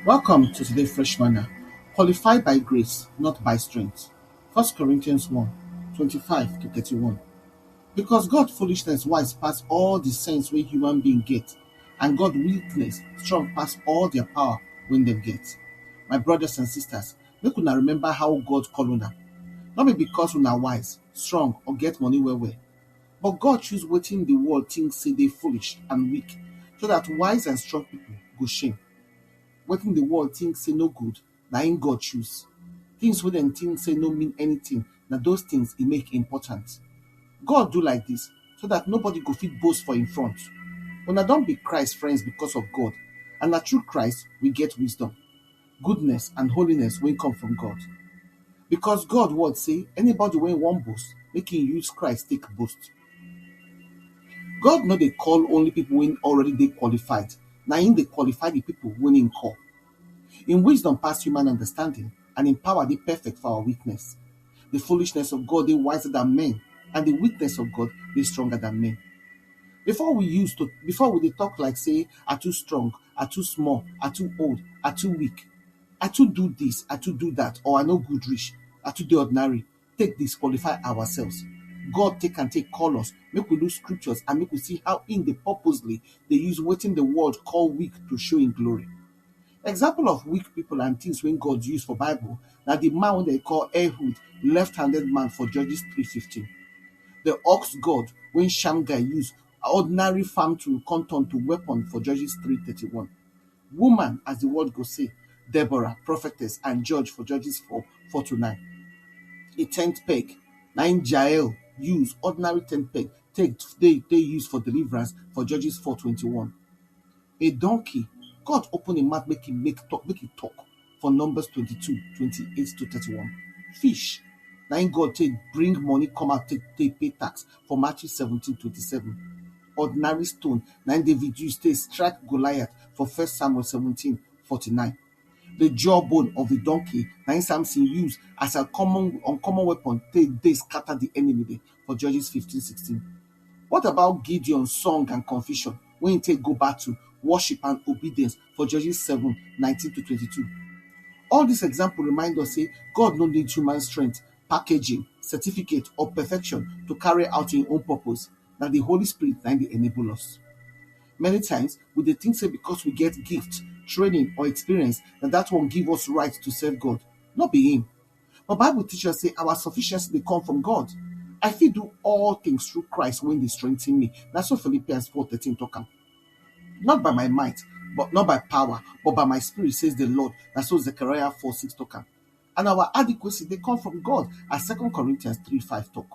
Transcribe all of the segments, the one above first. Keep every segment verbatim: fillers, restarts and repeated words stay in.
Welcome to today's Fresh Manna. Qualified by grace, not by strength. First Corinthians one, twenty-five to thirty-one. Because God foolishness wise pass all the sense wey human being get, and God weakness strong pass all their power wey dem get. My brothers and sisters, make una remember how God call una. No be because una wise, strong, or get money well well, but God choose wetin the world think say dey foolish and weak, so that wise and strong people go shame. Wetin the world think say no good, na im God choose. Things wey dem think say no mean anything, na those things e make important. God do like this so that nobody go fit boast for im front. Una don be Christ friends because of God, and na through Christ we get wisdom, goodness, and holiness wey come from God. Because God word say anybody wey wan boast, make im use Christ take boast. God no dey call only people wey already dey qualified, na im dey qualify the people wey im call. Im wisdom pass human understanding, and im power dey perfect for our weakness. The foolishness of God dey wiser than men, and the weakness of God dey stronger than men. Before we use to before we dey talk like say I too strong, I too small, I too old, I too weak, I too do this, I too do that, or I no good reach, I too dey ordinary, take disqualify ourselves. God take and take call us, make we look scriptures and make we see how im dey purposely dey use wetin the world call weak to show im glory. Example of weak people and things wey God use for Bible na the man wey dem call Ehud, left-handed man for Judges three fifteen. The ox goad wey Shamgar use ordinary farm tool come turn to weapon for Judges three thirty-one. Woman, as the word go say, Deborah, prophetess and judge for Judges four, four to nine. A tent peg, na im Jael use ordinary tent peg take dey take use for deliverance for Judges four twenty-one. A donkey, God open im mouth make im make talk make e talk for Numbers twenty-two, twenty-eight to thirty-one. Fish, na im God take bring money come out take take pay tax for Matthew seventeen twenty-seven. Ordinary stone, na im David use take strike Goliath for First Samuel seventeen forty-nine. The jawbone of the donkey, na im Samson use as a common uncommon weapon take dey scatter the enemy dem for Judges fifteen sixteen. What about Gideon song and confusion wey im take go battle, worship and obedience for Judges seven nineteen to twenty-two? All this example remind us say God no need human strength, packaging, certificate or perfection to carry out im own purpose. Na the Holy Spirit na im dey enable us. Many times, we dey think say because we get gift, training or experience, na that one give us right to serve God. No be im. But Bible teach us say our sufficiency dey come from God. I fit do all things through Christ wey dey strengthen me. Na so Philippians four thirteen talk am. Not by my might, but not by power, but by my spirit, says the Lord. Na so Zechariah four six talk am. And our adequacy dey come from God, as Second Corinthians three five talk.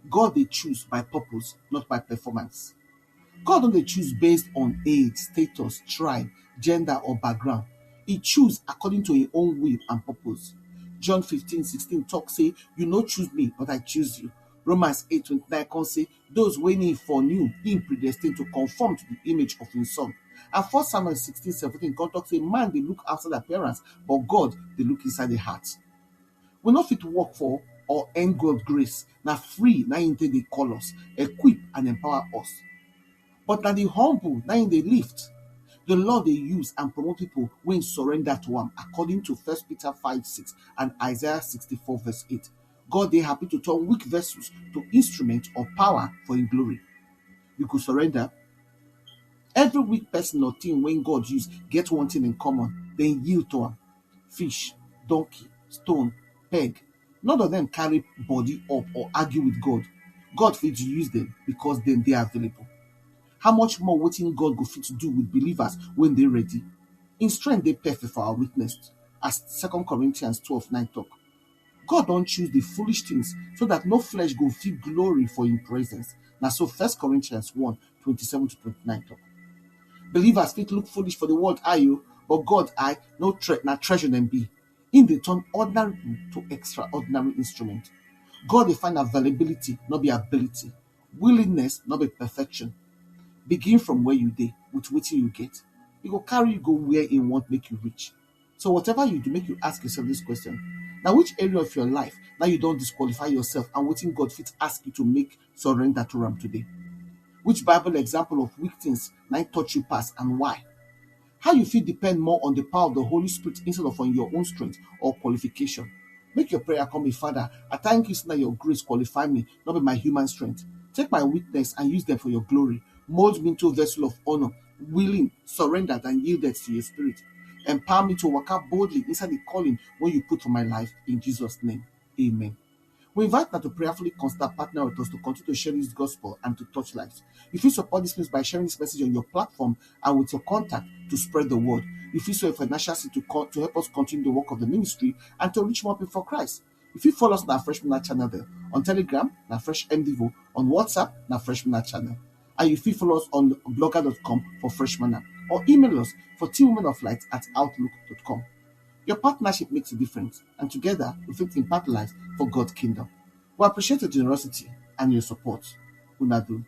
God dey choose by purpose, not by performance. God no dey choose based on age, status, tribe, gender or background. He choose according to im own will and purpose. John fifteen sixteen talk say, "You no choose me, but I choose you." Romans eight twenty-nine come say, "Those wey im foreknew, im predestined to conform to the image of im son." And First Samuel sixteen seventeen come talk say, "Man dey look outside appearance, but God dey look inside the heart." We no fit work for or earn God grace. Na free na im take dey call us, equip and empower us. But na the humble na im dey lift. The Lord dey use and promote people wey surrender to am, according to First Peter five six and Isaiah sixty-four verse eight. God dey happy to turn weak vessels to instrument of power for im glory. You go surrender? Every weak person or thing wey God use get one thing in common, dem yield to am. Fish, donkey, stone, peg, none of them carry body up or argue with God. God fit use them because dem dey available. How much more wetin God go fit do with believers when dey ready? Im strength dey perfect for our weakness, as Second Corinthians twelve nine talk. God don choose the foolish things so that no flesh go fit glory for im presence. Na so First Corinthians one twenty-seven to twenty-nine talk. Believers fit look foolish for the world eye o, but God eye no tre na treasure dem be. Im dey turn ordinary people to extraordinary instrument. God dey find availability, no be ability. Willingness, no be perfection. Begin from where you dey, with wetin you get. E go carry you go where im want make you reach. So whatever you do, make you ask yourself this question. Na which area of your life na you don disqualify yourself and wetin God fit ask you to make surrender to am today? Which Bible example of weak things na im touch you pass and why? How you fit depend more on the power of the Holy Spirit instead of on your own strength or qualification? Make your prayer come be, "Father, I thank you say na your grace qualify me, not be my human strength. Take my weakness and use them for your glory. Mold me into a vessel of honor, willing, surrendered, and yielded to your spirit. Empower me to walk out boldly inside the calling when you put for my life in Jesus' name. Amen." We invite now to prayerfully consider partner with us to continue to share this gospel and to touch lives. You fit support this place by sharing this message on your platform and with your contact to spread the word. You fit sow a financial seed to, co- to help us continue the work of the ministry and to reach more people for Christ. You fit follow us on our Fresh Manna channel there. On Telegram, na Fresh M Devo. On WhatsApp, na Fresh Manna channel. And you fit follow us on blogger dot com for Fresh Manna or email us for team women of light at outlook dot com. Your partnership makes a difference, and together we fit impact lives for God's kingdom. We appreciate your generosity and your support. Una do.